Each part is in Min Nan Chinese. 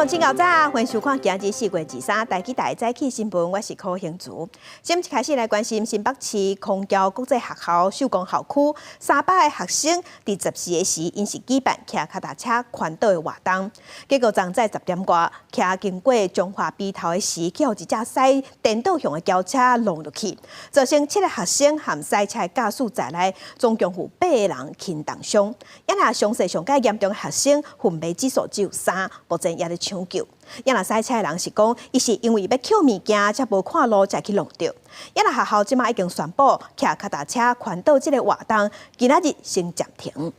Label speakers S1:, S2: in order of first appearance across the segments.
S1: 眾請𠢕早，歡迎收看今日4月23台語台早起新聞，我是柯興慈。先一開始來關心新北市虹橋國際學校壽光校區300個學生，佇14個時，𪜶是舉辦騎跤踏車環島的活動，結果昨早10點外，騎經過彰化埤頭的時，去予一隻駛顛倒向的轎車挏落去，造成七个學生和駛車的駕駛在內，總共有八個人輕重傷。啊若傷勢上蓋嚴重的學生昏迷指數只有3，目前也佇搶救。啊若駛車的人是講，伊是因為欲抾物件，才無看路，才去挏著。啊若學校這馬已經宣布，騎跤踏車環島這个活動，今仔日先暫停。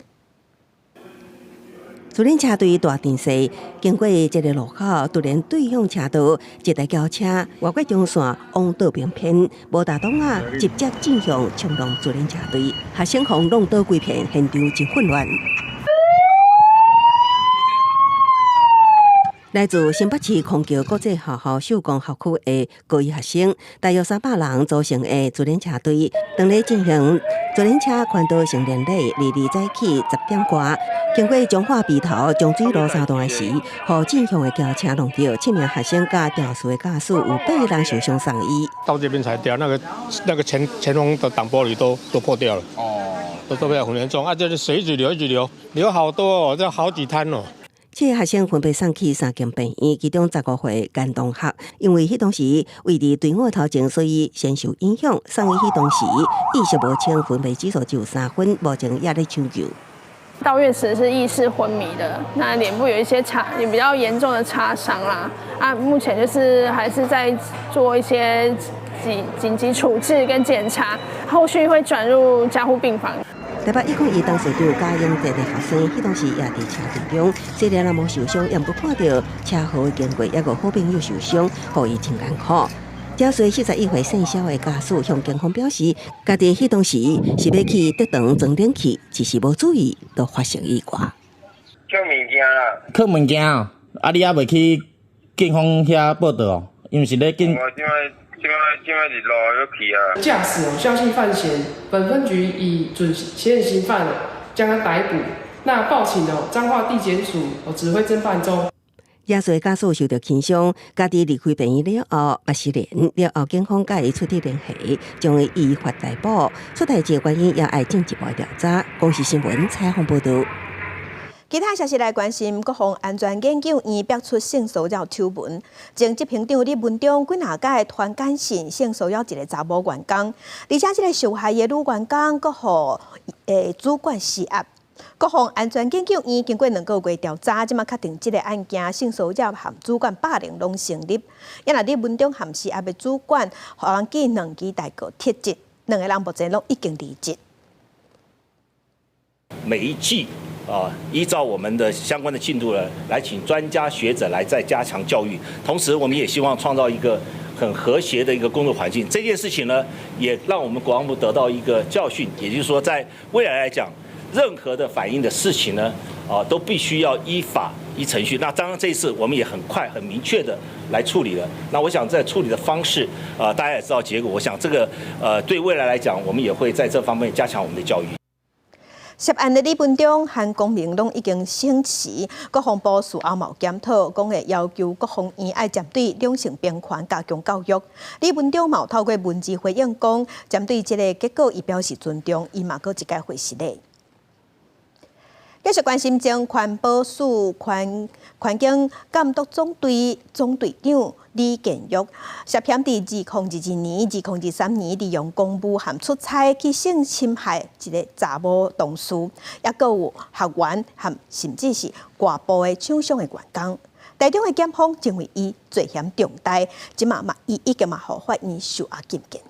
S2: 自輪車隊大陣勢經過這个路口，突然對向車道一台轎車越過中線往倒邊偏，無踏擋仔，直接進向衝撞自輪車隊，學生予挏倒規片，現場真混亂。來自新北市虹橋國際學校壽光校區的高一學生，大約300人組成的自輪車隊，當咧進行自輪車環島成年禮，22早起10點外，經過彰化埤頭中水路三段的時，予進向的轎車挏著，七名學生佮肇事的駕駛有八个人受傷送醫。
S3: 到這邊才掉，那個前方的擋玻璃都破掉了。哦，都比較很嚴重，啊，這水一直流，一直流，流好多哦，這好幾灘哦。
S2: 七个學生分別送去三間病院，其中15歲顏同學，因為彼當時位佇隊伍頭前，所以先受影響。送醫彼當時意識無清，昏迷指數只有3分，目前也咧搶救。
S4: 到院時是意識昏迷的，那臉部有一些擦，也比較嚴重的擦傷啦。啊，目前就是還是在做一些緊急處置跟檢查，後續會轉入加護病房。
S2: 台北101董事長賈永哲的學生，彼當時也佇車隊中，雖然人無受傷，也毋過看著車禍經過，猶閣好朋友受傷，予伊真艱苦。這隨41歲姓蕭的駕駛向警方表示，家己彼當時是欲去竹園裝冷氣，只是無注意，就發生意外。
S5: 抾物件啦。
S6: 抾物件哦，啊你猶未去警方遐報到哦？伊毋是咧警。
S5: 我這擺這擺是路欲去啊。
S7: 駕駛哦，蕭姓范閒，本分局以準現行犯將他逮捕。那報請哦，彰化地檢署指揮偵辦中。
S2: 耶穌駕駛受著輕傷，家己離開病院了後，嘛失聯了後，警方佮伊取得聯繫，將伊依法逮捕。出代誌的原因也愛進一步調查。公視新聞採訪報導。
S1: 其他消息來關心，國防安全研究院爆出性騷擾醜聞。前執行長李文忠幾若擺團感信性騷擾一个查某員工，而且這个受害的女員工閣予主管施壓。國防安全研究院經過2個月調查，這馬確定這个案件性騷擾和主管霸凌攏成立。啊若李文忠和施壓的主管，予人記兩支大過撤職，兩个人目前攏已經離職。
S8: 每一季啊，依照我們的相關的進度呢，來請專家學者來再加強教育。同時，我們也希望創造一個很和諧的一個工作環境。這件事情呢，也讓我們國防部得到一個教訓，也就是說，在未來來講，任何的反映的事情呢，啊，都必須要依法依程序。那當然，這一次我們也很快、很明確的來處理了。那我想在處理的方式，啊，大家也知道結果。我想這個，對未來來講，我們也會在這方面加強我們的教育。
S1: 涉案的李文忠和龔明攏已經請辭，國防部事後嘛有檢討，講會要求國防院愛針對兩性平權加強教育。李文忠嘛有透過文字回應講，針對這个結果，伊表示尊重，伊嘛閣一擺回實禮。繼續關心前環保署環境監督總隊總隊長李建玉涉嫌佇2022年、2023年利用公務和出差去性侵害一个查某同事，猶閣有學員和甚至是外部的廠商的員工。台中的檢方認為伊罪嫌重大，這馬嘛伊已經嘛予法院收押禁見。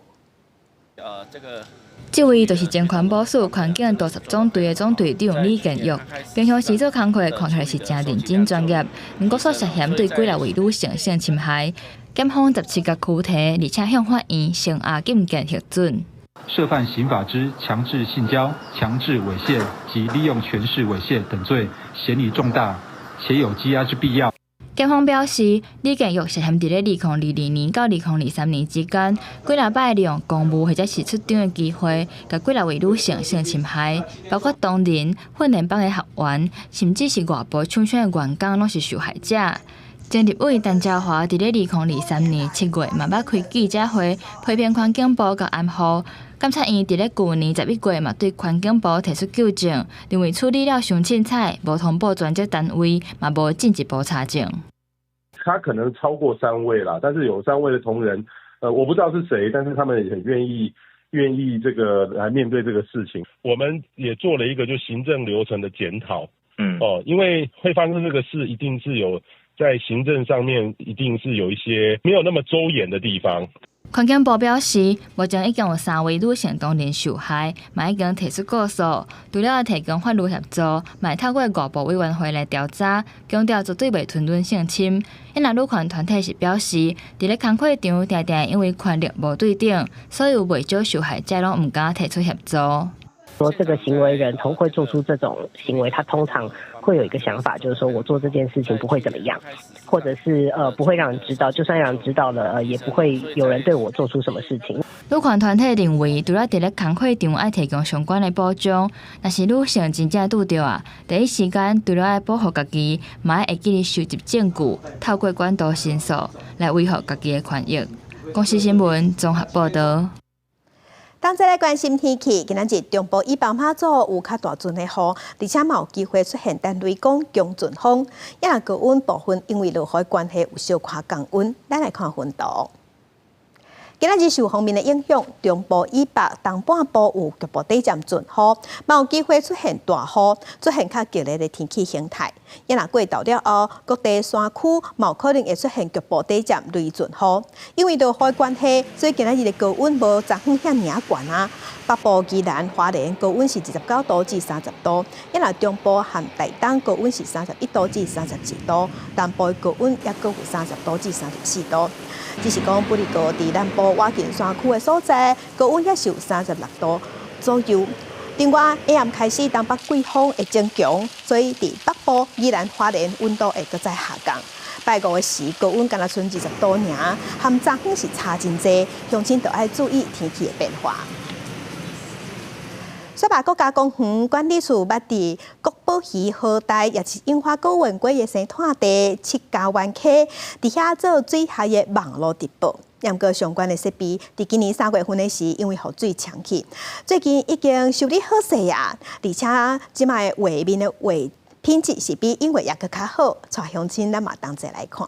S9: 這個。這位就是前環保署環境督察總隊的總隊長李建玉，平常時做工課看起來是誠認真專業，毋過卻涉嫌對幾若位女性性侵害，檢方17共拘提，而且向法院聲押禁見核准。
S10: 涉犯刑法之強制性交、強制猥褻及利用權勢猥褻等罪，嫌疑重大，且有羈押之必要。
S9: 檢方表示，李建玉涉嫌佇咧2022年到2023年之間，幾若擺利用公務或者是出場的機會，共幾若位女性性侵害，包括同仁、訓練班的學員，甚至是外部廠商的員工，攏是受害者。前立委陳椒華佇咧2023年7月嘛捌開記者會批評環境部佮掩護。監察院佇咧舊年11月嘛對環境部提出糾正，認為處理了傷凊彩，無通報專責單位，嘛無進一步查證。
S11: 他可能超過三位啦，但是有三位的同仁，我不知道是誰，但是他們也很願意這個來面對這個事情。我們也做了一個就行政流程的檢討，因為會發生這個事，一定是有在行政上面一定是有一些沒有那麼周延的地方。
S9: 環境部表示，目前已經有三位女性同仁受害，嘛已經提出告訴，除了提供法律協助，嘛會透過外部委員會來調查，強調絕對袂吞忍性侵。啊若女權團體是表示，佇咧工課場定定因為權力無對等，所以有袂少受害者攏毋敢提出協助。
S12: 說這個行為人會做出這種行為，他通常會有一個想法，就是說我做這件事情不會怎麼樣，或者是不會讓人知道，就算讓人知道了，也不會有人對我做出什麼事情。
S9: 女權團體認為，除了佇咧工課場愛提供相關的保障，若是女性真正拄著啊，第一時間除了愛保護家己，嘛愛會記得收集證據，透過管道申訴來維護家己的權益。公視新聞綜合報導。
S1: 當再來關心天氣，今仔日中部以北馬祖有較大陣的雨，而且嘛有機會出現電雷公強陣風。也若高溫部分因為落雨的關係有小可降溫。咱來看雲圖。今仔日受鋒面的影響，中部以北、東半部有局部短暫陣雨，嘛有機會出現大雨，出現較激烈的天氣形態。也若過晝了後，各地山區嘛有可能會出現局部短暫雷陣雨。因為落雨的關係，所以今仔日的高溫無昨昏遐爾懸啊。北部宜蘭花蓮高溫是29度至30度，也若中部和台東高溫是31度至32度，南部的高溫也閣有30度至34度。只是講不哩個佇南部倚近山區的所在，高溫也是有36度左右。另外，下暗開始東北季風會增強，所以佇北部宜蘭花蓮溫度會閣再下降。拜五的時高溫敢若賰20度爾，和昨昏是差真濟，鄉親著愛注意天氣的變化。雪霸國家公園管理處捌佇國寶魚河帶，也是櫻花高文龜的生態地七家灣溪，佇遐做水下的網路直播。毋過相關的設備，佇今年3月份的時，因為雨水沖去，最近已經修理好勢啊，而且這擺畫面的畫品質是比永月猶閣較好，帶鄉親咱嘛同齊來看。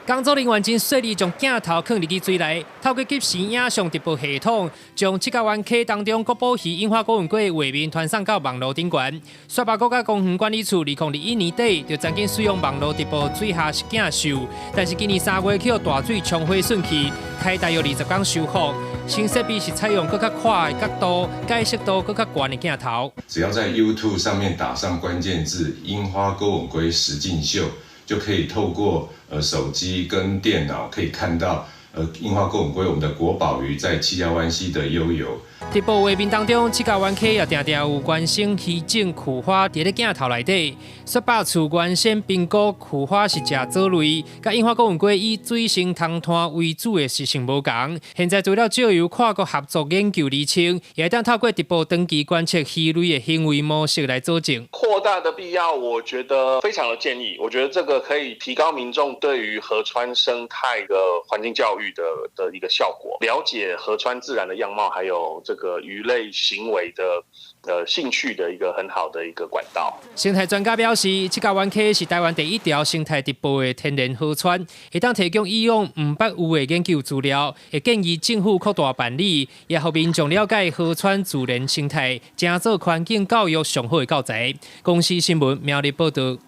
S13: 工作人員真細膩，將鏡頭囥入去水內，透過即時影像直播系統，將七甲灣溪當中國寶魚櫻花鉤吻鮭的畫面傳送到網路頂懸。雪霸國家公園管理處2021年底就曾經使用網路直播水下實境秀，但是今年3月去予大水沖毀損去，開大約20工修復。新設備是採用閣較闊的角度、解析度閣較懸的鏡頭。
S14: 只要在 YouTube 上面打上關鍵字“櫻花鉤吻鮭實境秀”，就可以透過手機跟電腦可以看到櫻花鉤吻鮭我們的國寶魚在七家灣溪的悠游。
S13: 直播畫面當中，七家灣溪也定定有原生魚種蕈花佇咧鏡頭內底。雪霸處原先評估蕈花是食藻類，佮櫻花鉤吻鮭以水生蟲灘為主的習性無仝。現在除了借由跨國合作研究釐清，也會當透過直播長期觀測魚類的行為模式來佐證。
S15: 擴大的必要，我覺得非常的建議。我覺得這個可以提高民眾對於河川生態的環境教育的一個效果，了解河川自然的樣貌，還有這個魚類行為的興趣的一個很好的一個管道。
S13: 生態專家表示，七家灣溪是台灣第一條生態直播的天然河川，會當提供以往毋捌有的研究資料，會建議政府擴大辦理，也予民眾了解河川自然生態，成做環境教育上好的教材。公視新聞苗栗報道。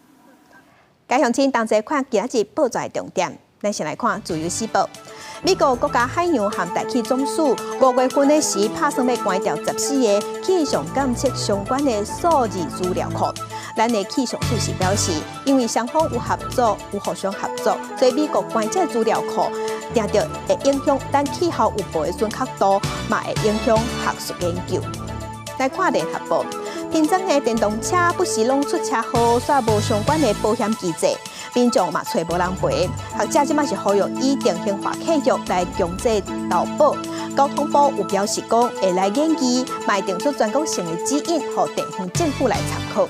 S1: 各位鄉親同齊看今日報紙重點。咱先來看《自由時報》。美國國家海洋和大氣總署5月份的時，拍算欲關掉14個氣象監測相關的數字資料庫。咱的氣象署是表示，因為雙方有合作，有互相合作，所以美國關這資料庫，定著會影響咱氣候預報的準確度，嘛會影響學術研究。來看聯合報，平裝的電動車不時攏出車禍，煞無相關的保險機制，民眾嘛揣無人賠。學者這擺是呼籲以定型化契約來強制投保。交通部有表示講，會來研究，嘛會定出全國性的指引，予地方政府來參考。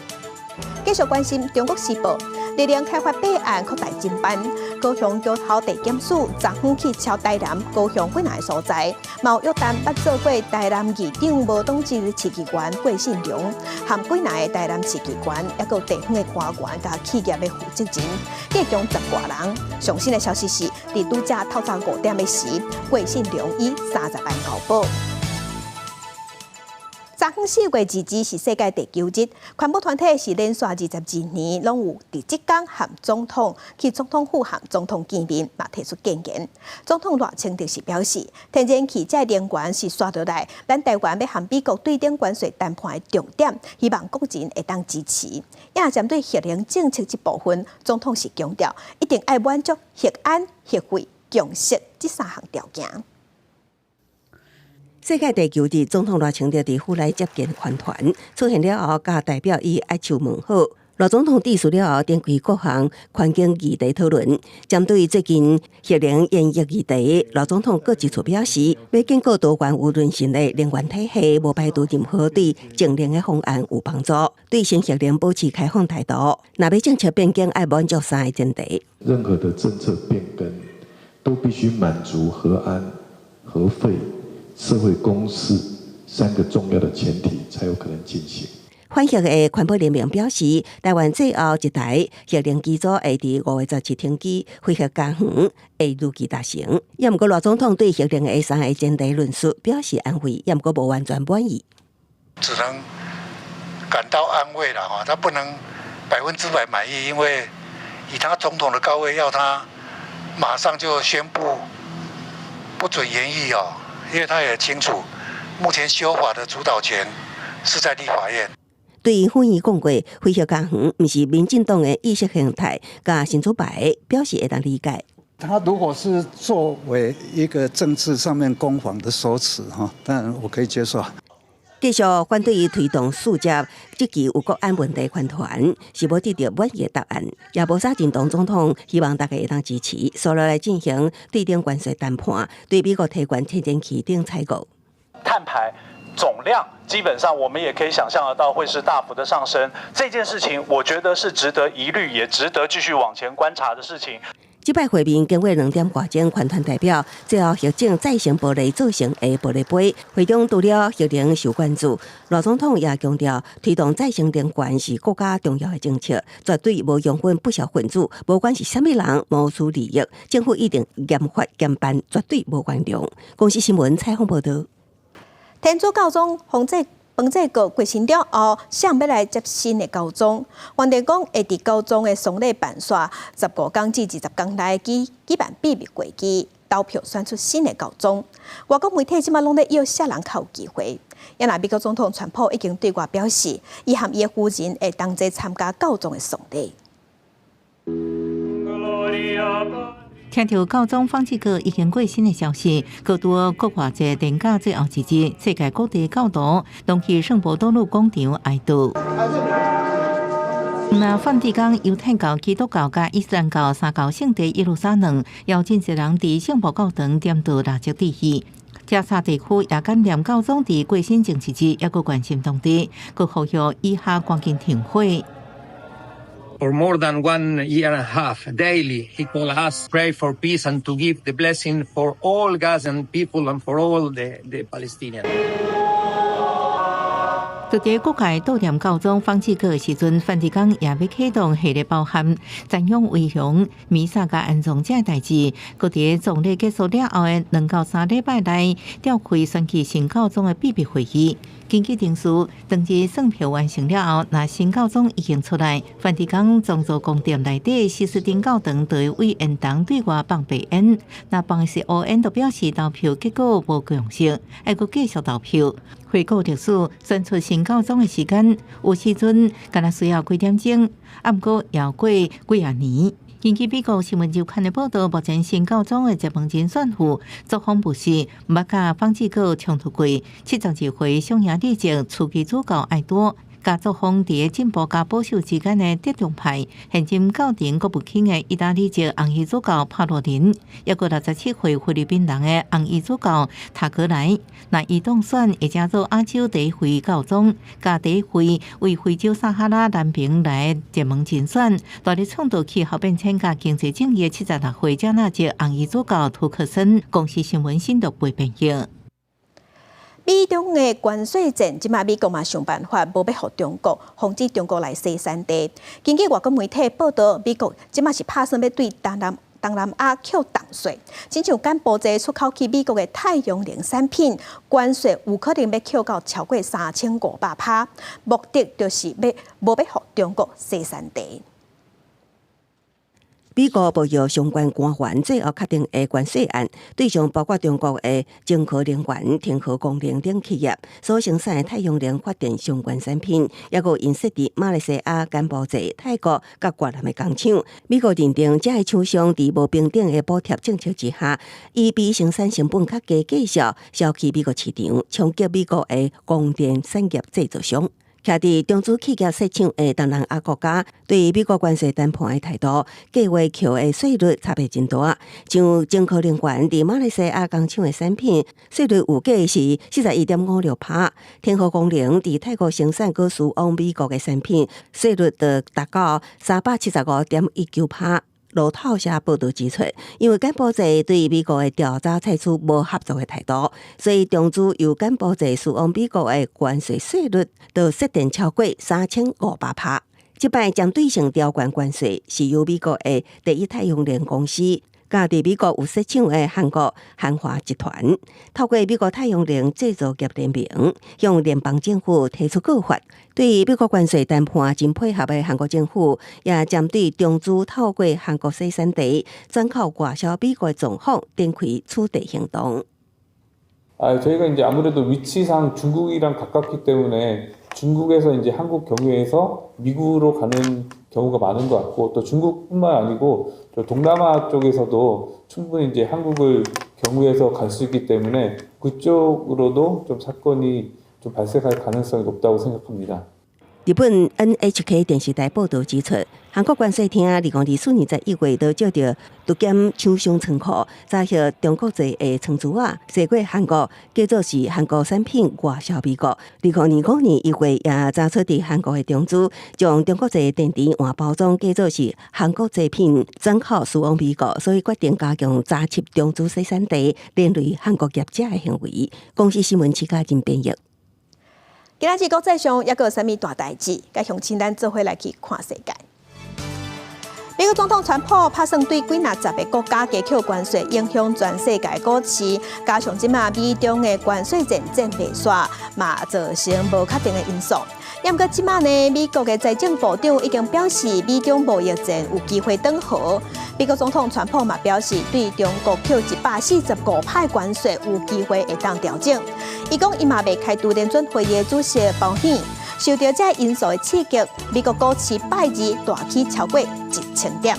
S1: 繼續關心中國時報，核能開發法案擴大偵辦，高雄橋頭地檢署昨昏去抄台南、高雄幾若个所在，嘛有約談捌做過台南議長無黨籍市議員郭信良，含幾若个台南市議員，抑閣有地方的官員佮企業的負責人，計共十外人。上新的消息是，佇拄才透早5點的時，郭信良以30萬交保。昨昏4月2日是世界地球日，環保團體是連續22年攏有佇這工和總統去總統府和總統見面，嘛提出建言。總統賴清德是表示，天然氣這能源是紲落來，咱台灣欲和美國對等關稅談判的重點，希望國人會當支持。也針對核能政策這部分，總統是強調，一定愛滿足核安、核廢、共識這三項條件。
S2: 世界地球日，總統賴清德佇府內接見環團，出現了後，佮代表以握手問好。賴總統致辭了後，展開各項環境議題討論。針對最近核能延役議題，賴總統閣一次表示，欲建構多元有韌性的能源體系，無排除任何對淨零的方案有幫助。對新核能保持開放態度。若欲政策變更，愛滿足三個前提。
S16: 任何的政策變更，都必須滿足核安、核廢、社會共識三個重要的前提，才有可能進行。
S2: 反核的環保聯盟表示，台灣最後一台核能機組會佇5月17停機，非核家園會如期達成。也毋過賴總統對核能的三個前提論述表示安慰，也毋過無完全滿意。
S17: 只能感到安慰啦，他不能100%滿意，因為以他總統的高位，要他馬上就宣布不准延役哦。因為他也清楚，目前修法的主導權是在立法院。
S2: 對於議員講過，非核家園毋是民進黨的意識形態，佮神主牌表示會當理解。
S18: 他如果是作為一個政治上面攻防的說辭，哈，當然我可以接受。
S2: 繼續反對推動四接這期有國安問題環團，是無得著滿意的答案，也無啥認同總統希望大家會當支持，紲落來進行對等關稅談判，對美國提懸天然氣等採購。
S19: 碳排總量基本上，我們也可以想象得到會是大幅的上升。這件事情，我覺得是值得疑慮，也值得繼續往前觀察的事情。
S2: 這擺會面經過2點外鐘，環團代表最後核准再生玻璃做成的玻璃杯。會中除了核能受關注，賴總統也強調推動再生能源是國家重要的政策，絕對無容許不肖分子，無管是啥物人謀取利益，政府一定嚴法嚴辦，絕對無原諒。公視新聞採訪報導。
S1: 天主教宗方濟各過身了後，誰欲來接新的教宗？原定講會佇教宗的喪禮辦煞15工至20工內舉辦秘密會議，投票選出新的教宗。外國媒體這馬攏咧約啥人較有機會？也若美國總統川普已經對外表示，伊和伊的夫人會同齊參加教宗的喪禮。
S20: 聽著教宗方濟各已經過身的消息，閣拄復活節連假最後一日，世界各地教徒攏去聖伯多祿廣場哀悼。那梵蒂岡猶太教、基督教佮伊斯蘭教三教聖地耶路撒冷，有真濟人佇聖母教堂點著蠟燭致意。加沙地區也感念教宗佇過身前一日，猶閣關心當地，閣呼籲以哈趕緊停火。
S21: For more than one year and a half, daily, he called us pray for peace and to give the blessing for all Gazan people and for all the Palestinians.
S20: 就佇各界悼念教宗方濟各的時陣，梵蒂岡也欲啟動系列包含瞻仰遺容、彌撒佮安葬這代誌。閣佇葬禮結束了後的2到3禮拜內，召開選舉新教宗的秘密會議。根據程序，當日算票完成了後，若新教宗已經出來，梵蒂岡宗座宮殿內底西斯丁教堂就會為緣堂對外放白煙。若放的是烏煙，就表示投票結果無共識，愛閣繼續投票。回顧歷史，選出新教宗的時間，有時陣敢若需要幾點鐘，毋過猶過幾仔年。根據美國新聞週刊的報導，目前新教宗的接班人選副作風不是，毋捌佮方濟各衝突過。72歲匈牙利籍樞機主教艾多，佮作風佇進步佮保守之間的折中派，現任教廷國務卿的意大利籍紅衣主教帕羅林，抑閣67歲菲律賓人的紅衣主教塔格萊，若伊當選，會成做亞洲第一位教宗，佮第一位為非洲撒哈拉南邊來結盟競選，大力倡導氣候變遷佮經濟正義的76歲加納籍紅衣主教圖克森。公視新聞新讀編譯。
S1: 美中的關稅戰，這馬美國嘛想辦法，無欲予中國，防止中國來洗產地。根據外國媒體報道，美國這馬是拍算欲對東南亞扣重稅，親像柬埔寨出口去美國的太陽能產品，關稅有可能欲扣到超過3500%，目的就是欲無欲予中國洗產地。
S2: 美國貿易相關官員最後確定的關稅案對象包括中國的晶科能源、天合光能等企業所生產的太陽能發電相關產品，抑閣𪜶設佇馬來西亞、柬埔寨、泰國佮越南的工廠。美國認定這个廠商佇無平等的補貼政策之下，以比生產成本較低價數銷去美國市場，衝擊美國的光電產業製造商。徛佇中資企業設廠的東南亞國家，對美國關稅談判的態度，計劃扣的稅率差別真大。像晶科能源佇馬來西亞工廠的產品，稅率預計是41.56%；天合光能佇泰國生產閣輸往美國的產品，稅率就達到375.19%。路透社報導指出，因為柬埔寨對美國的調查採取無合作的態度，所以中資由柬埔寨輸往美國的關稅稅率就設定超過3500%。這擺針對性調懸關稅，是由美國的第一太陽能公司，佮佇美國有設廠的韓國韓華集團，透過美國太陽能製造業聯盟，向聯邦政府提出告發。對美國關稅談判真配合的韓國政府，也針對中資透過韓國洗產地轉口外銷美國的狀況，展開取締行動。
S3: 아, 저희가 이제 아무래도 위치상 중국이랑 가깝기 때문에 중국에서 이제 한국 경유해서 미국으로 가는 경우가 많은 것 같고 또 중국뿐만 아니고 또 동남아 쪽에서도 충분히 이제 한국을 경유해서 갈 수 있기 때문에 그쪽으로도 좀 사건이 좀 발생할 가능성이 높다고 생각합니다.
S2: 日本 NHK 電視台報導指出，韓國關稅廳2024年11月就接著毒檢廠商倉庫，查獲中國製的倉珠仔，踅過韓國，假做是韓國產品外銷美國。2025年1月也查出佇韓國的中資，將中國製的電池換包裝，假做是韓國製品轉口輸往美國，所以決定加強查緝中資洗產地，連累韓國業者的行為。公視新聞徐嘉仁編譯。
S1: 今仔日國際上猶閣有啥物大代誌？共鄉親咱做伙來去看世界。美國總統川普拍算對幾若十个國家加扣關稅，影響全世界股市。加上這馬美中的關稅戰戰袂煞，嘛造成無確定的因素。毋過這馬呢，美國的財政部長已經表示，美中貿易戰有機會轉好。美國總統川普嘛表示，對中國扣145%關稅有機會會當調整。伊講伊嘛袂開除聯準會議主席鮑爾。受著這因素的刺激，美國股市拜二大起超過1000點。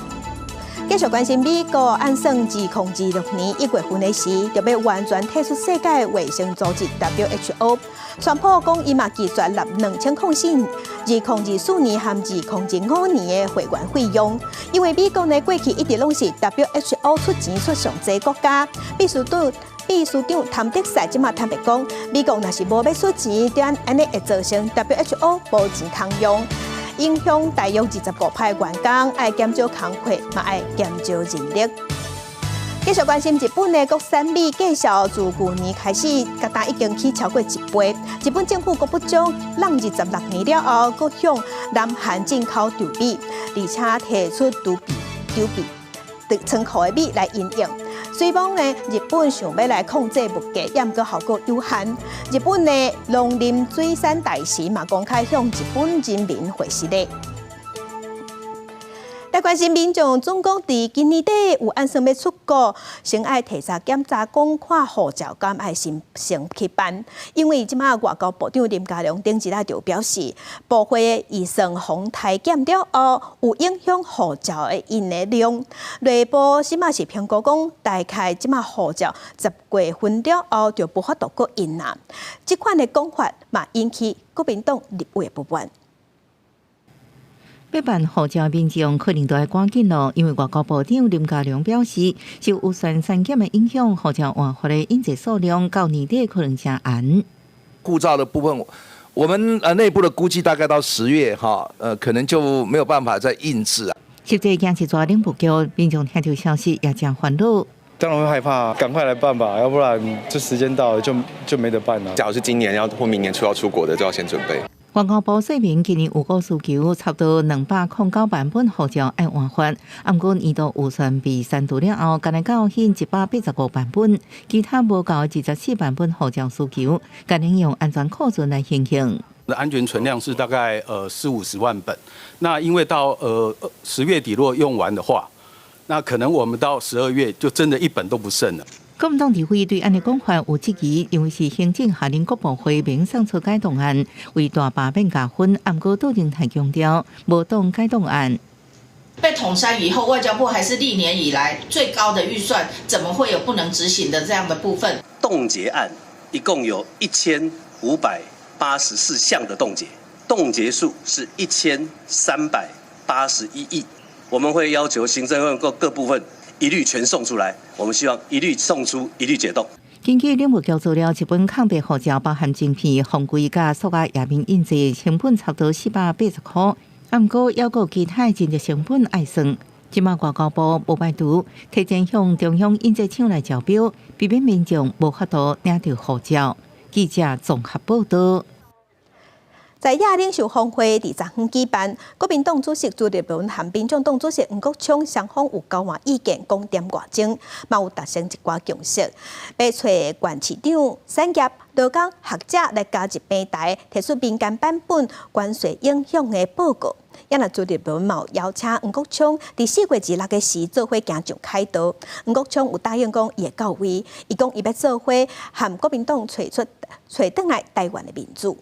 S1: 繼續關心美國按算2026年1月份的時，就欲完全退出世界衛生組織 WHO。川普講伊嘛拒絕納2004、2024年和2025年的會員費用，因為美國呢過去一直攏是 WHO 出錢出上濟國家，秘書長譚德塞這馬坦白講，美國若是無欲出錢，按按呢會造成 WHO 無錢通用，影響大約25%員工，愛減少工課，嘛愛減少人力。繼續關心日本的國產米繼續自舊年開始，價單已經起超過一倍。日本政府閣不將挵26年了後，閣向南韓進口稻米，而且提出儲備倉庫的米來因應。雖罔呢，日本想欲來控制物價，也毋過效果有限。日本的農林水產大臣嘛公開向日本人民回失禮。來關心民眾總講，佇今年底有按算欲出國，先愛提早檢查，講看護照敢愛先去辦。因為這馬外交部長林佳龍頂一日就表示，部分的預算防篩檢了後，有影響護照的印的量。內部這馬是評估講，大概這馬護照10月份了後就無法度閣印啦。這款的講法嘛引起國民黨立委的不滿。
S20: 欲辦護照民眾可能都愛趕緊囉，因為外交部長林佳龍表示，受預算削減的影響，護照換發的印製數量到年底可能誠懸。
S4: 護照的部分，我們內部的估計大概到10月哈，可能就沒有辦法再印製啊。
S20: 實際驚一逝領部局，民眾聽著消息也誠煩惱。
S22: 當然會害怕，趕快來辦吧，要不然這時間到了就沒得辦了。
S23: 假如是今年要或明年初要出國的，就要先準備。
S20: 外交部說明，今年預估需求差不多209萬本護照愛換發，毋過年度預算被刪除了後，干焦夠印185萬本，其他無夠24萬本護照需求，干焦用安全庫存來形容。
S24: 那安全存量是大概四五十萬本，那因為到10月底如果用完的話，那可能我們到12月就真的一本都不剩了。
S20: 國民黨立委對按呢講法有質疑，認為是行政下令國部會免送出解凍案，為大罷免加分。毋過杜榮泰強調，無擋解凍案。
S25: 被統刪以後，外交部還是歷年以來最高的預算，怎麼會有不能執行的這樣的部分？
S26: 凍結案一共有1584項的凍結，凍結數是1381億。我們會要求行政院各各部分一律全送出來，我們希望一律送出，一律解凍。
S20: 根據領務局資料，一本空白護照包含晶片、防偽佮塑膠頁面印製，成本差不多480塊。毋過猶閣有其他真濟成本愛算。這馬外交部無排除提前向中央印製廠來招標，避免民眾無法度領著護照。記者綜合報道。
S1: 在野領袖峰會佇昨昏舉辦，國民黨主席朱立倫和民眾黨主席黃國昌雙方有交換意見，講點外鐘，嘛有達成一寡共識，欲揣縣市長、產業、勞工、學者來加入平台，提出民間版本關稅影響的報告。也若朱立倫嘛有邀請黃國昌佇4月26的時做伙行上凱道，黃國昌有答應講伊會到位，伊講伊欲做伙和國民黨揣出揣轉來台灣的民主。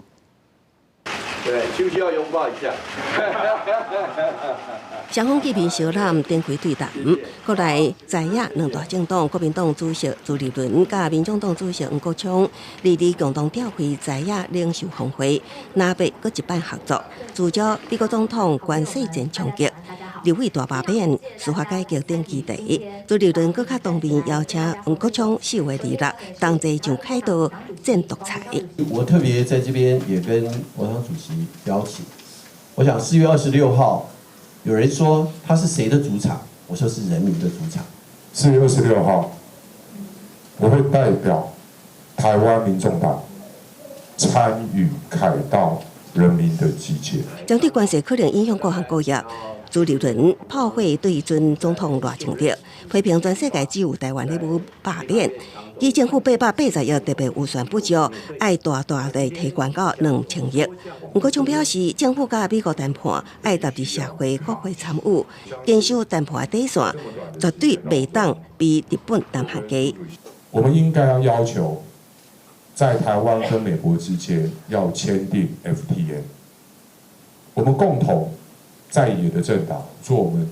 S27: 對，需不需要擁抱一下？
S2: 雙方見面相攬，展開對談。國內在野兩大政黨，國民黨主席朱立倫佮民眾黨主席黃國昌，22共同召開在野領袖峰會，藍白閣一擺合作，聚焦美國總統關稅戰衝擊、立委大罷免、司法改革等議題。朱立倫閣較當面邀請黃國昌4月26同齊上凱道戰獨裁。
S28: 我特別在這邊也跟國昌主席邀請，我想4月26號，有人說他是誰的主場？我說是人民的主場。
S29: 4月26號，我會代表台灣民眾黨參與凱道人民的集結。
S2: 針對關稅可能影響各行各業，朱立倫炮火對準總統賴清德，批評全世界只有台灣咧欲罷免，指政府880億特別預算不足，愛大大的提懸到2000億。黃國昌表示，政府佮美國談判愛納入社會國會參與，堅守談判的底線，絕對袂當比日本、南韓低。
S29: 我們應該要要求，在台灣跟美國之間要簽訂 FTA，我們共同在野的政黨做我們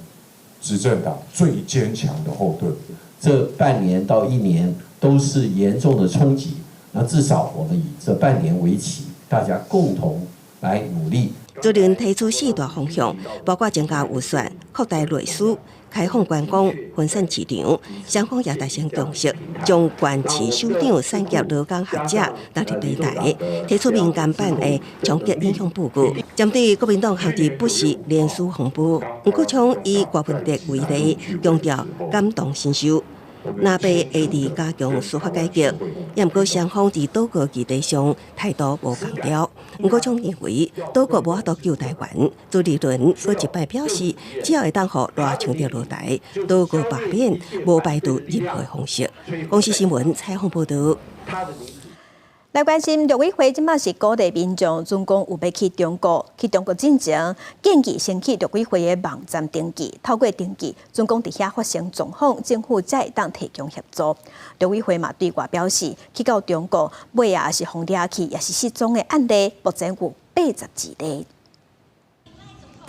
S29: 執政黨最堅強的後盾。
S28: 這半年到一年都是嚴重的衝擊，那至少我們以這半年為期，大家共同來努力。
S2: 朱立倫提出四大方向，包括增加預算、擴大內需、開放觀光、分散市場，雙方也達成共識，將縣市首長、產業、勞工學者納入平台，提出民間版的衝擊影響報告。針對國民黨學者不是連署風波，黃國昌以郭文德為例，強調感同身受。藍白會佇加強司法改革，也毋過雙方佇島國議題上態度無仝調。黃國昌認為島國無法度救台灣，朱立倫閣一擺表示，只要會當予賴清德落台，島國罷免無排除任何方式。公視新聞採訪報導。
S1: 來關心陸委會這馬是鼓勵民眾，準講有欲去中國，去中國進前，建議先去陸委會的網站登記，透過登記，準講佇遐發生狀況，政府才會當提供協助。陸委會嘛對外表示，去到中國尾仔是予掠去，抑是失蹤的案例，目前有82例。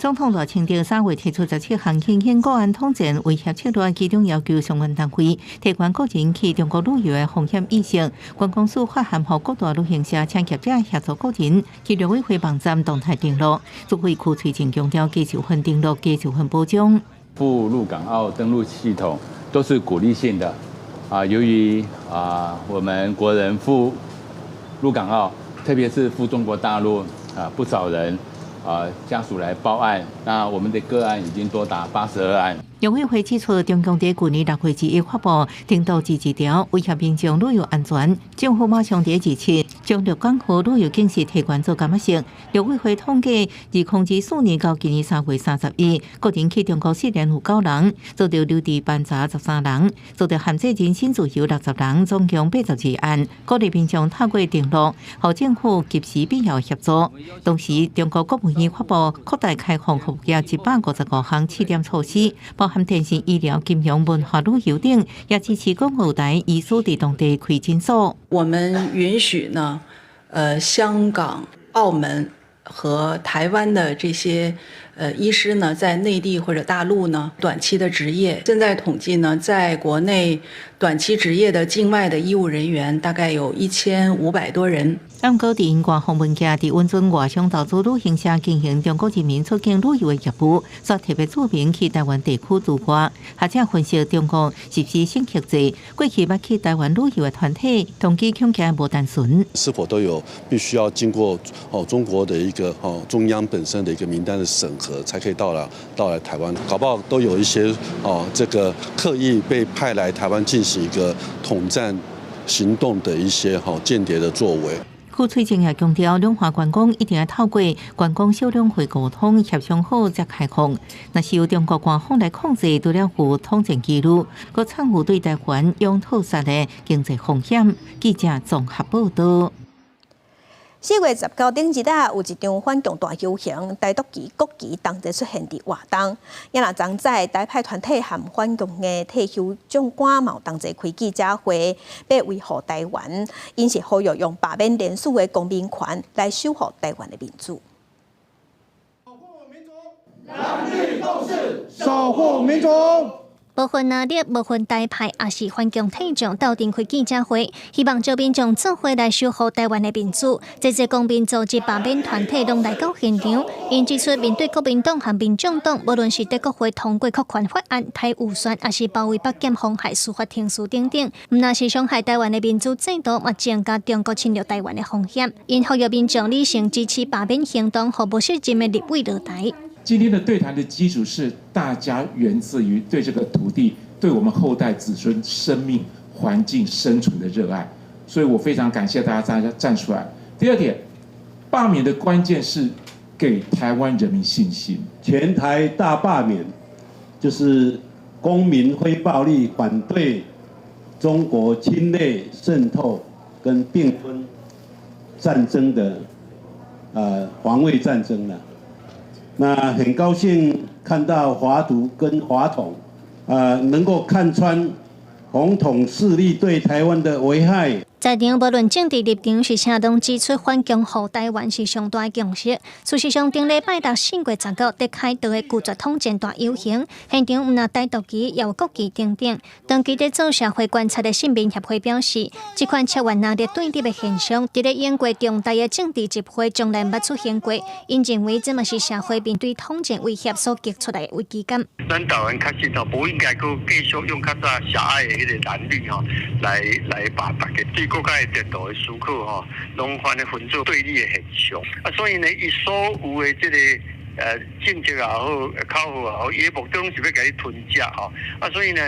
S20: 總統賴清德3月提出17項新興國安統戰威脅策略，其中要求相關單位提懸個人去中國旅遊的風險意識。觀光署發函予各大旅行社，請業者協助個人去陸委會網站動態登錄。主委區翠靜強調，加授權登錄，加授權保障。
S5: 赴陸港澳登錄系統都是鼓勵性的啊，由於啊，我們國人赴陸港澳，特別是赴中國大陸啊，不少人啊家屬來報案，那我們的個案已經多達82案。
S20: 陸委會指出，中共佇舊年6月21發布登島自治條，威脅民眾旅遊安全。政府馬上佇27將陸港澳旅遊警示提懸做柑仔色。陸委會統計，2024年到今年3月31，個人去中國失聯有九人，遭著留置盤查13人，遭著限制人身自由60人，總共82案。鼓勵民眾透過登錄，予政府及時必要協助。同時，中國國務院發布擴大開放服務業155項試點措施，包含電信、醫療、金融、文化、旅遊等，也支持港澳台醫師佇當地開診所。
S6: 我們允許呢，香港、澳門和台灣的這些醫師呢，在內地或者大陸呢短期的執業。現在統計呢，在國內短期執業的境外的醫務人員大概有1500多人。
S20: 毋過，佇英國訪問件佇允准外商投資旅行社經營中國人民出境旅遊的業務，煞特別註明去台灣地區除外。學者分析，中國實施審核制，過去捌去台灣旅遊的團體，動機恐驚無單純。
S7: 是否都有必須要經過哦中國的一個哦中央本身的一個名單的審核，才可以到來台灣？搞不好都有一些哦這個刻意被派來台灣進行一個統戰行動的一些哈間諜的作為。
S20: 區翠靜也強調，兩岸觀光一定要透過觀光小兩會溝通協商好才開放。若是由中國官方來控制，除了有統戰疑慮，閣摻有對台灣用套殺的經濟風險。記者綜合報導。
S1: 4月19頂日啊，有一場反共大遊行，台獨旗、國旗同齊出現佇活動。也若昨早台派團體和反共的退休將官嘛同齊開記者會，欲維護台灣。𪜶是呼籲用罷免連署的公民權來守護台灣的民主。
S8: 藍綠共識，守護民主。
S9: 無分藍綠，無分台派，抑是反共退將鬥陣開記者會，希望招民眾做伙來守護台灣的民主。這濟公民組織罷免團體攏來到現場，𪜶指出面對國民黨和民眾黨，無論是佇國會通過擴權法案、刣預算，抑是包圍北檢妨害司法程序等等，毋但是傷害台灣的民主制度，嘛增加中國侵略台灣的風險。𪜶呼籲民眾理性支持罷免行動，予無適任的立委落台。
S10: 今天的對談的基礎是大家源自於對這個土地、對我們後代子孫生命、環境生存的熱愛，所以我非常感謝大家站出來。第二點，罷免的關鍵是給台灣人民信心。
S27: 全台大罷免，就是公民非暴力反對中國侵略滲透跟併吞戰爭的防衛戰爭了。那很高興看到華獨跟華統，能夠看穿紅統勢力對台灣的危害。
S9: 在場無論政治立場是啥，攏指出反共護台灣是上大的共識。事實上，頂禮拜六4月19佇開道的拒絕統戰大遊行，現場毋但台獨旗，也有國旗等等。長期佇做社會觀察的市民協會表示，這款超越藍綠對立的現象，佇咧英國重大的政治集會從來毋捌出現過。𪜶認為這嘛是社會面對統戰威脅所激出來的危機感。
S11: 咱台灣確實吼無應該閣繼續用較早狹隘的彼個藍綠吼來把大家對國家的前途的思考吼，攏反咧分做對立的現象。啊，所以呢，伊所有的這個政策也好，口號也好，伊的目的攏是欲共你吞食吼。啊，所以呢，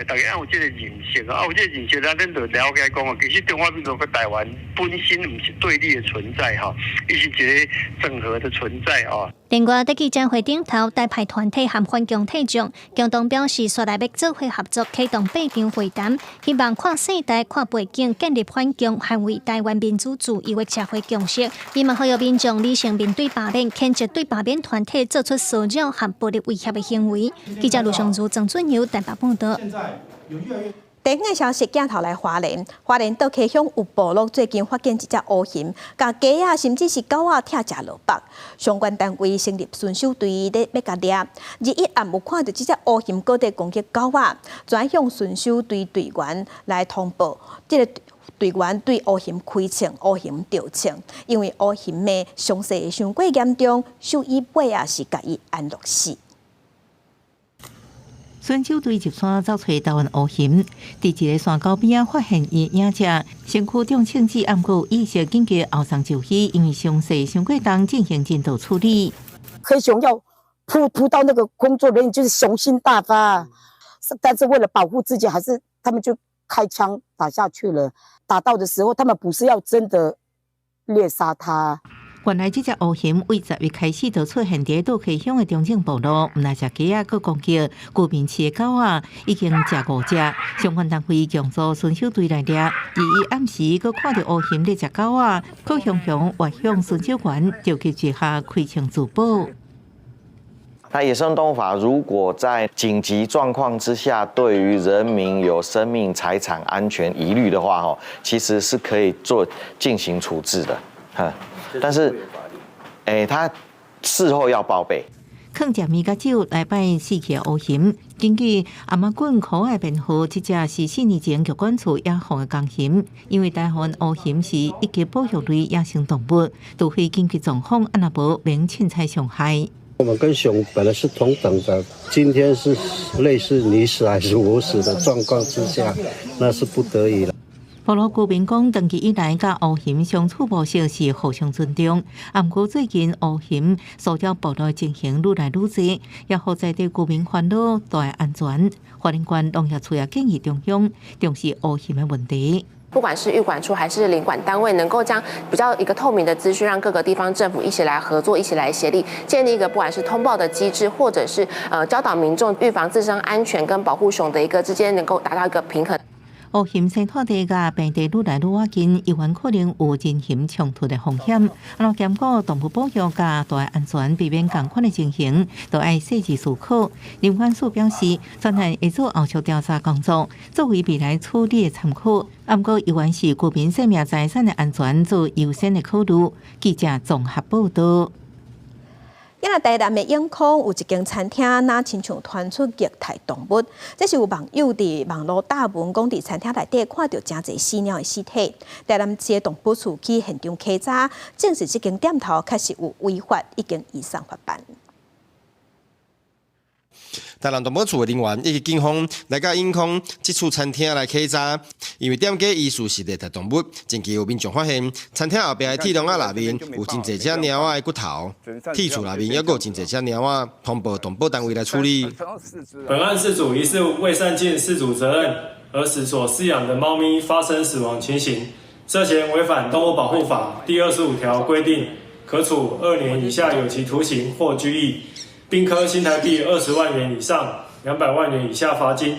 S11: 大家愛有這個認識啊，有這個認識，咱咱就了解講哦，其實中華民國佮台灣本身毋是對立的存在吼，伊是一個整合的存在哦。
S9: 另外，佇記者會頂頭，台派團體和反共退將共同表示，紲來欲做伙合作，啟動八場會談，希望跨世代、跨背景建立反共、捍衛台灣民主自由的社會共識。伊嘛呼籲民眾理性面對罷免，譴責對罷免團體做出騷擾和暴力威脅的行為。記者盧尚如、鄭俊友台北報道。
S1: 地方的消息，鏡頭來花蓮，花蓮倒溪鄉有部落最近發現一隻烏熊，共雞仔甚至是狗仔拆食落腹。相關單位成立巡守隊咧欲共掠。日一暗有看著這隻烏熊閣佇攻擊狗仔，轉向巡守隊隊員來通報。這个隊員對烏熊開槍，烏熊著槍，因為烏熊的傷勢傷過嚴重，獸醫尾仔是共伊安樂死。
S20: 巡守隊入山走揣台灣烏熊，佇一个山溝邊仔發現伊的影跡，身軀中槍子，毋過意識緊急後送就醫，因為傷勢傷過重，進行人道處理。
S12: 黑熊要撲撲到那個工作人員，就是雄心大發，但是為了保護自己，還是他們就開槍打下去了。打到的時候，他們不是要真的獵殺他。
S20: 原來這隻烏熊為10月開始就出現佇倒溪鄉的中正部落，毋但食雞仔，閣攻擊居民飼的狗仔，已經食五隻。相關單位強組巡守隊來掠，而伊暗時閣看著烏熊咧食狗仔，閣雄雄越向巡守員召集之下開槍自保。
S13: 那野生動物法如果在緊急狀況之下，對於人民有生命財產安全疑慮的話，吼，其實是可以做進行處置的，但是，他事後要報備。
S20: 囥食物佮酒來拜死去的烏熊，根據頷仔棍可愛編號，這隻是4年前疾管處野放的公熊。因為台灣烏熊是一級保育類野生動物，除非緊急狀況，啊若無免凊彩傷害。
S14: 我們跟熊本來是同等的，今天是類似你死還是我死的狀況之下，那是不得已了。
S20: 部落居民講，長期以來佮烏熊相處模式是互相尊重。啊，毋過最近烏熊騷擾部落情形愈來愈濟，也予在地居民煩惱大安全。花蓮縣農業處也建議中央重視烏熊的問題。
S15: 不管是域管處還是林管單位，能夠將比較一個透明的資訊，讓各個地方政府一起來合作，一起來協力，建立一個不管是通報的機制，或者是教導民眾預防自身安全跟保護熊的一個之間，能夠達到一個平衡。
S20: 烏熊生態地佮平地愈來愈倚近，猶原可能有人熊衝突的風險。啊，若兼顧動物保育佮大安全，避免仝款的情形，都愛細緻思考。林管署表示，專案會做後續調查工作，作為未來處理的參考。啊，毋過猶原是居民生命財產的安全做優先的考慮。記者綜合報道。
S1: 今仔台南的永康有一間餐廳，若親像傳出虐待動物。這是有網友佇網路貼文，講佇餐廳內底看著誠濟死貓的屍體。台南市的動保處去現場稽查，證實這間店頭確實有違法，已經移送法辦。
S16: 台南動保處的人員以及警方來到永康這處餐廳來稽查，因為店家疑似是虐待動物。近期有民眾發現，餐廳後壁的鐵籠仔內面有真濟隻貓仔的骨頭，鐵厝內面猶閣有真濟隻貓仔，通報動保單位來處理。
S17: 本案事主疑似未善盡飼主責任，而使所飼養的貓咪發生死亡情形，涉嫌違反動物保護法第25條規定，可處2年以下有期徒刑或拘役。並科新台幣20萬元以上200萬元以下罰金。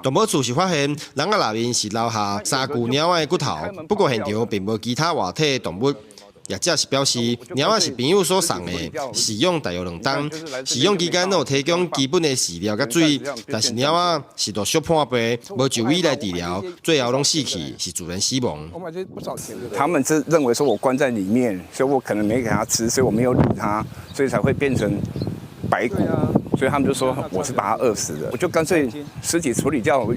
S16: 動保處是發現籠仔內面是留下三具貓仔的骨頭，不過現場並無其他活體動物。業者是表示，貓仔是朋友所送的，飼養大約2冬，飼養期間攏有提供基本的飼料佮水，但是貓仔是著小破病，無就醫來治療，最後攏死去，是自然死亡。
S18: 他們是認為說我關在裡面，所以我可能沒給他吃，所以我沒有理他，所以才會變成白骨，所以他們就說我是把它餓死的，我就乾脆屍體處理掉，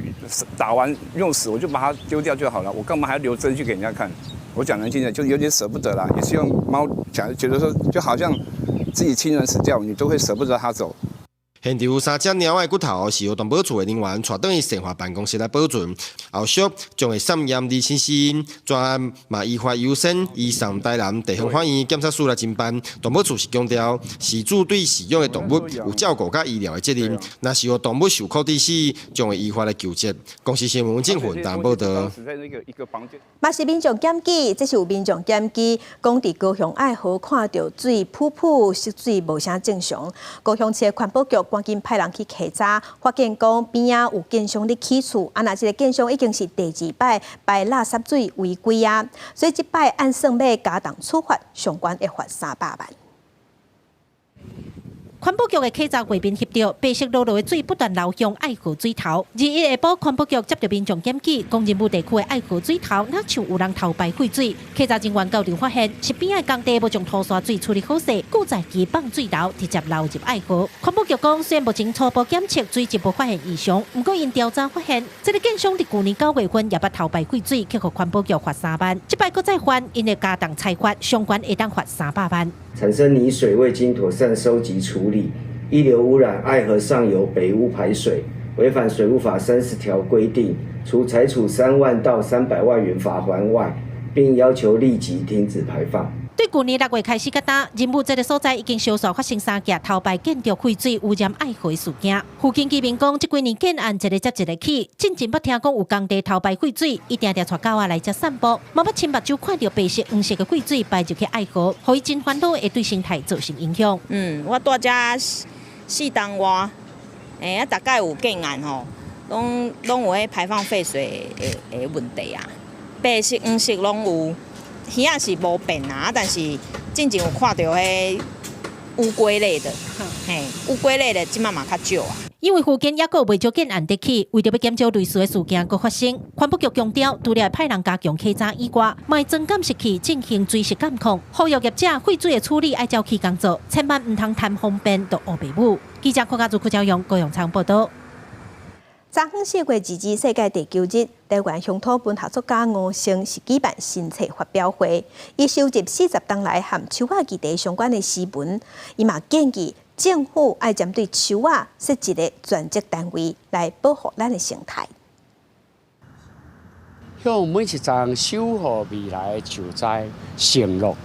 S18: 打完用死我就把它丟掉就好了，我幹嘛還要留證據給人家看？我講難聽點，就有點捨不得啦，也是用貓講，覺得說就好像自己親人死掉，你都會捨不得他走。
S16: 現場有三隻貓仔的骨頭是由動保處的人員帶轉去火化辦公室來保存，後續將會送驗釐清死因。專案嘛依法優先移送台南地方法院檢察署來偵辦。動保處是強調，飼主對飼養的動物有照顧佮醫療的責任，若是予動物受苦致死，將會依法來究責。公視新聞鄭雲台報導。
S1: 嘛是民眾檢舉，這是有民眾檢舉，講佇高雄愛河看著水浒浒色水無啥正常。高雄市環保局趕緊派人去稽查，發現講邊仔有建商咧起厝，啊，若這个建商已經是第二擺排垃圾水違規啊，所以這擺按算欲加重處罰，上懸會罰300萬。
S20: 環保局的稽查畫面翕著白色漉漉的水不斷流向愛河水頭。21下晡，環保局接著民眾檢舉，講仁武地區的愛河水頭，若像有人偷排廢水。稽查人員到場發現，是邊仔工地無將塗沙水處理好勢，閣在機放水流，直接流入愛河。環保局講，雖然目前初步檢測水質無發現異常，毋過𪜶調查發現，這个建商佇舊年9月份也捌偷排廢水，去予環保局罰3萬，這擺閣再犯，𪜶會加重裁罰，上懸會當罰300萬。
S3: 產生泥水未經妥善收集處理，溢流污染愛河上游北屋排水，違反水務法30條規定，除裁處3萬到300萬元罰鍰外，並要求立即停止排放。
S20: 對舊年6月開始到今，仁武這个所在已經相續發生三件偷排建築廢水污染愛河事件。附近居民講，這幾年建案一個接一個起，進前捌聽講有工地偷排廢水，伊定定帶狗仔來遮散步，嘛捌親目睭看著白色、黃色的廢水排入去愛河，予伊真煩惱會對生態造成影響。
S4: 嗯，我蹛遮4冬外，欸，啊，逐擺有建案吼，攏攏有彼排放廢水的的問題啊，白色、黃色攏有。魚仔是無變啊，但是進前有看著彼烏龜類的，嘿，烏龜類的這擺嘛較少啊。
S20: 因為附近猶閣有袂少建案佇起，為著欲減少類似的事件閣發生，環保局強調，除了會派人加強稽查以外，嘛會裝監視器進行追實監控，呼籲業者廢水的處理愛照起工做，千萬毋通貪方便就烏白舞。記者郭家祖、郭昭勇、高永昌報導。
S1: 昨昏4月22世界地球日，台灣鄉土文學作家吳勝是舉辦新冊發表會，伊收集40冬來和樹仔議題相關的詩文，伊嘛建議政府愛針對樹仔設一个專職單位來保護咱的生態。
S19: 向每一叢守護未來的樹栽承諾，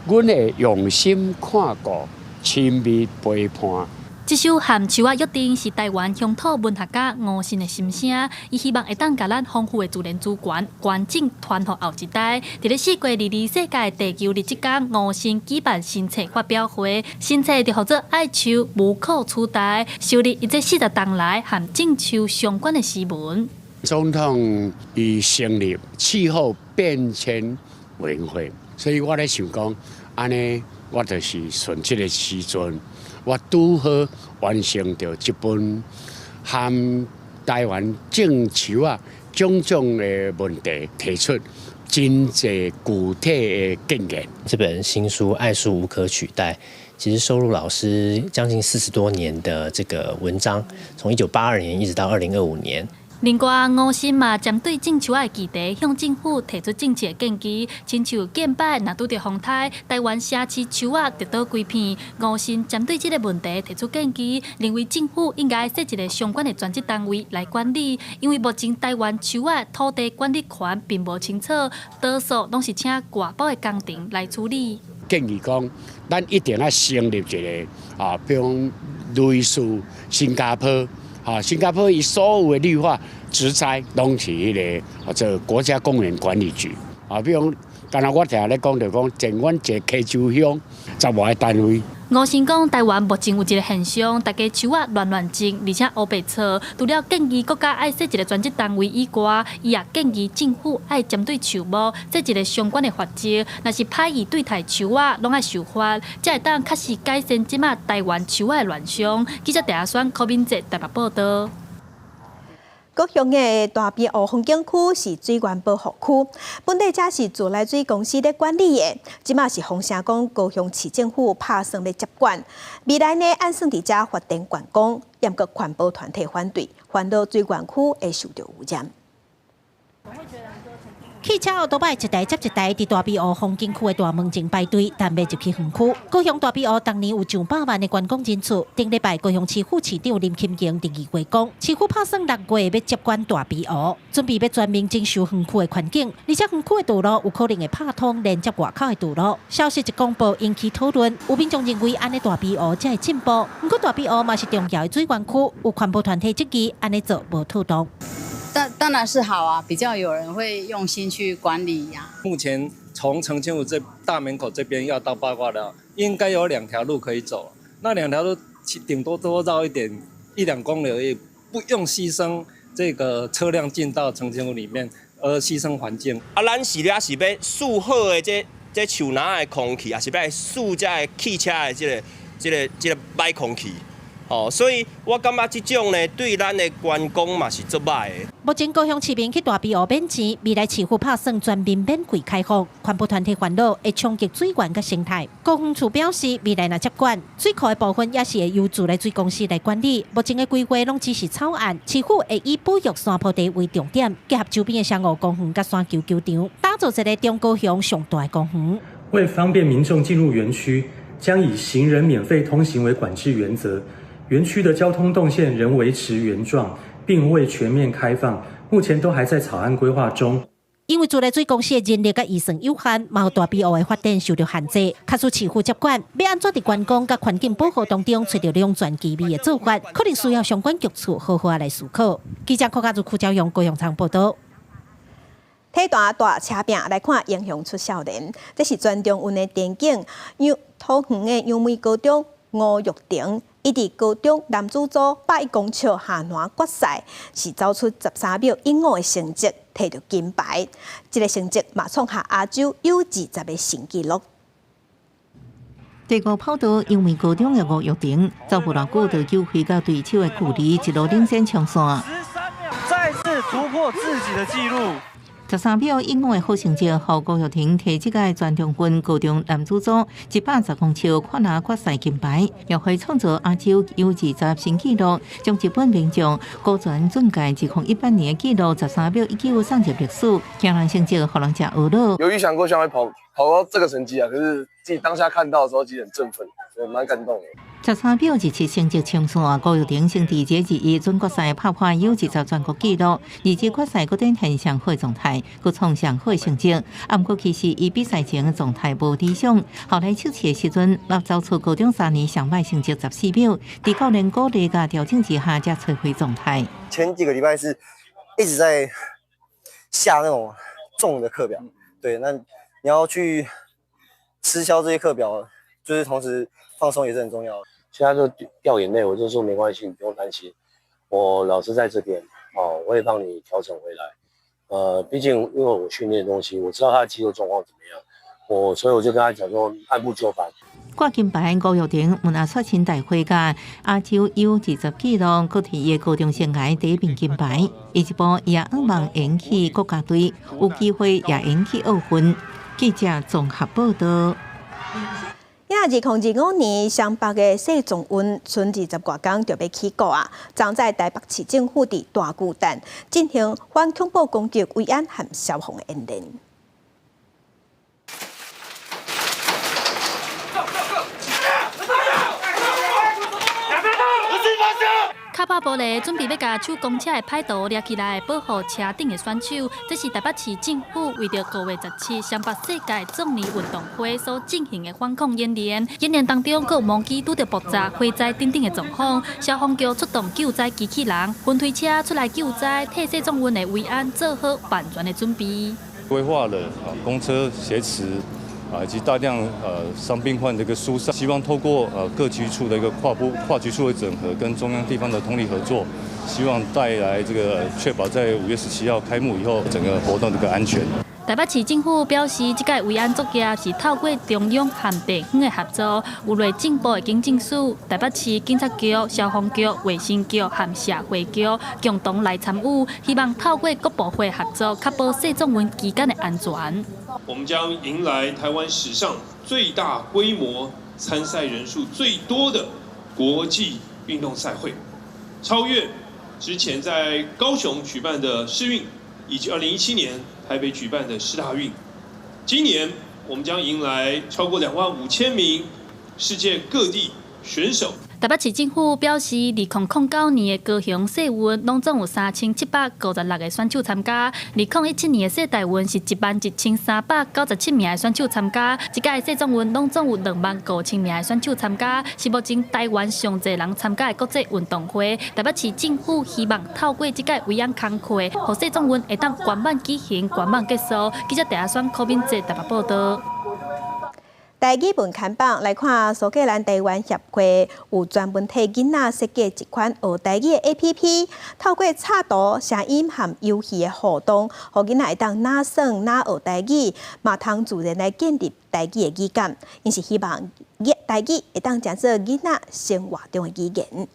S19: 阮會用心看顧，親密陪伴。
S9: 這首和樹仔約定是台灣鄉土文學家吳信的心聲，伊希望會當共咱豐富的自然資源、環境傳予後一代。佇咧4月22世界地球日這工，吳信舉辦新冊發表會，新冊就號做《愛樹無可取代》，收錄伊這40冬來和種樹相關的詩文。
S19: 總統伊成立氣候變遷委員會，所以我咧想講，按呢我就是順這个時陣。我拄好完成著這本和台灣種樹仔種種的問題，提出真濟具體的建議。
S21: 這本新書《愛樹無可取代》，其實收錄老師將近40多年的這個文章，從1982年一直到2025年。
S9: 另外，吳信嘛針對種樹仔的議題，向政府提出政策建議，親像近擺若拄著風颱，台灣城市樹仔直倒規片。吳信針對這个問題提出建議，認為政府應該設一个相關的專職單位來管理，因為目前台灣樹仔土地管理權並無清楚，多數攏是請外包的工程來處理。
S19: 建議講，咱一定愛成立一个啊，比如講類似新加坡。啊，新加坡伊所有的綠化植栽攏是彼个做國家公園管理局。啊，比如講，敢若我定定咧講，就講，像阮一个溪州鄉10外个單位。
S9: 吳信講，台灣目前有一个現象，大家樹仔亂亂種，而且烏白錯。除了建議國家愛設一个專職單位以外，伊也建議政府愛針對樹木設一个相關的法則，若是歹意對待樹仔，攏愛受罰，才會當確實改善這馬台灣樹仔的亂象。記者鄭阿選、柯敏哲台北報導。
S1: 高雄的大埤湖風景區是水源保護區，本底這是自來水公司咧管理的，這馬是風聲講高雄市政府拍算欲接管，未來呢按算佇遮發展觀光，毋過環保團體反對，煩惱水源區會受著污染。
S20: 汽車歐多擺一台接一台，佇大埤湖風景區的大門前排隊，等欲入去園區。高雄大埤湖逐年有上百萬的觀光人次。頂禮拜高雄市副市長林欽榮佇議會講，市府拍算6月欲接管大埤湖，準備欲全面整修園區的環境，而且園區的道路有可能會拍通連接外口的道路。消息一公布，引起討論。有民眾認為按呢大埤湖才會進步，毋過大埤湖嘛是重要的水源區，有環保團體質疑按呢做無妥當。
S22: 當然是好啊，比較有人會用心去管理呀。
S17: 目前從澄清湖這大門口這邊要到八卦寮，應該有兩條路可以走。那兩條路頂多多繞一點一兩公里而已，不用犧牲這個車輛進到澄清湖裡面，而犧牲環境。
S23: 啊，咱是咧是欲輸好的這這樹林的空氣，抑是欲輸這个汽車的這个
S2: 這個歹空氣。哦，所以我感覺這種呢，對咱的觀光嘛是足歹的。
S5: 目前高雄市民去大埤湖免錢，未來市府拍算全面免費開放。環保團體煩惱會衝擊水源佮生態。高雄處表示，未來若接管水庫的部分，也是會由自來水公司來管理。目前的規劃攏只是草案，市府會以保育山坡地為重點，結合周邊的雙湖公園佮山球球場，打造一个中高雄上大的公園。
S6: 為方便民眾進入園區，將以行人免費通行為管制原則。園區的交通動線仍維持原狀，並未全面開放，目前都還在草案規劃中。
S5: 因為自來水公司的人力佮預算有限，嘛予大埤湖的發展受著限制。假使市府接管，欲按怎佇觀光佮環境保護當中揣著兩全其美的做法，可能需要相關局處好好來思考。記者柯家如、柯昭勇、高雄場報道。
S1: 體壇大車拼來看英雄出少年，這是全中運的田徑，桃園的楊梅高中吳玉婷。伊佇高中男子組100公尺下欄決賽，是走出13秒15的成績，摕著金牌。這个成績嘛創下亞洲 U20的新紀錄。
S20: 第五跑道楊梅高中的吳玉婷，走無偌久就糾開佮對手的距離，一路領先衝線。
S23: 13秒，再次突破自己的紀錄。
S20: 13秒15的好成績，予吳玉婷摕這屆全中運高中男子組110公尺跨欄決賽金牌，又會創造亞洲 U20新紀錄，將日本名將高泉駿介2018年的紀錄13秒19送入歷史，驚人成績予人誠懊惱。
S24: 有預想過將會跑到這個成績啊，可是自己當下看到的時候，其實很振奮，對，蠻感動的。
S20: 13秒27成績衝線，吳玉婷先佇這21準決賽拍破 U20全國紀錄，而且決賽閣展現上好狀態，閣創上好成績。啊，毋過其實伊比賽前的狀態無理想，後來測試的時陣，捌走出高中3年上歹成績14秒，佇教練鼓勵佮調整之下，才揣回狀態。
S25: 前幾個禮拜是一直在下那種重的課表，對，那你要去吃消這些課表，就是同時放鬆也是很重要的。
S26: 現在就掉眼淚，我就說沒關係，你不用擔心，我老師在這邊，哦，我會幫你調整回來。畢竟因為我訓練的東西，我知道他的肌肉狀況怎麼樣，所以我就跟他講說按部就班。
S20: 掛金牌吳玉婷，毋但刷新大會佮亞洲 U20紀錄，閣摕伊的高中生涯第一面金牌。下一步伊也向望延去國家隊，有機會也延去奧運。記者綜合報道。
S1: 呀，2025年雙北的世壯運賰20外工就欲起鼓啊！昨在台北市政府佇大巨蛋進行反恐怖攻擊維安和消防的演練。
S28: 跤拍玻璃，準備欲共手公車的歹徒掠起來，保護車頂的選手。這是台北市政府為著5月17雙北世界壯年運動會所進行的反恐演練。演練當中，閣有無機拄著爆炸、火災等等的狀況，消防局出動救災機器人、雲推車出來救災，替世壯運的維安做好萬全的準備。
S29: 規劃了公車協持啊，以及大量傷病患的一個疏散，希望透過各局處的一個跨局處的整合，跟中央地方的通力合作，希望帶來這個確保在5月17號開幕以後，整個活動的一個安全。
S28: 台北市政府表示，這屆維安作業是透過中央和地方的合作，有內政部的警政署、台北市警察局、消防局、衛生局和社會局共同來參與，希望透過各部會合作，確保世壯運期間的安全。
S30: 我們將迎來台灣史上最大規模、參賽人數最多的國際運動賽會，超越之前在高雄舉辦的世運，以及2017年台北舉辦的世大運。今年我們將迎來超過2萬5千名世界各地選手。
S28: 台北市政府表示，2009年的高雄世運攏總有3756個選手參加；2017年的世大運是11,397名的選手參加。這屆世壯運攏總有2萬5千名的選手參加，是目前台灣上濟人參加的國際運動會。台北市政府希望透過這屆維安工課，予世壯運會當圓滿舉行、圓滿結束。記者鄭阿選、柯敏哲台北報道。
S1: 台語文看板來看，蘇格蘭台灣協會有專門替囡仔設計一款學台語的 APP，透過插圖、聲音和遊戲的互動，予囡仔會當若耍若學台語，嘛通自然來建立台語的語感。𪜶是希望台語會當成做囡仔生活中的語言。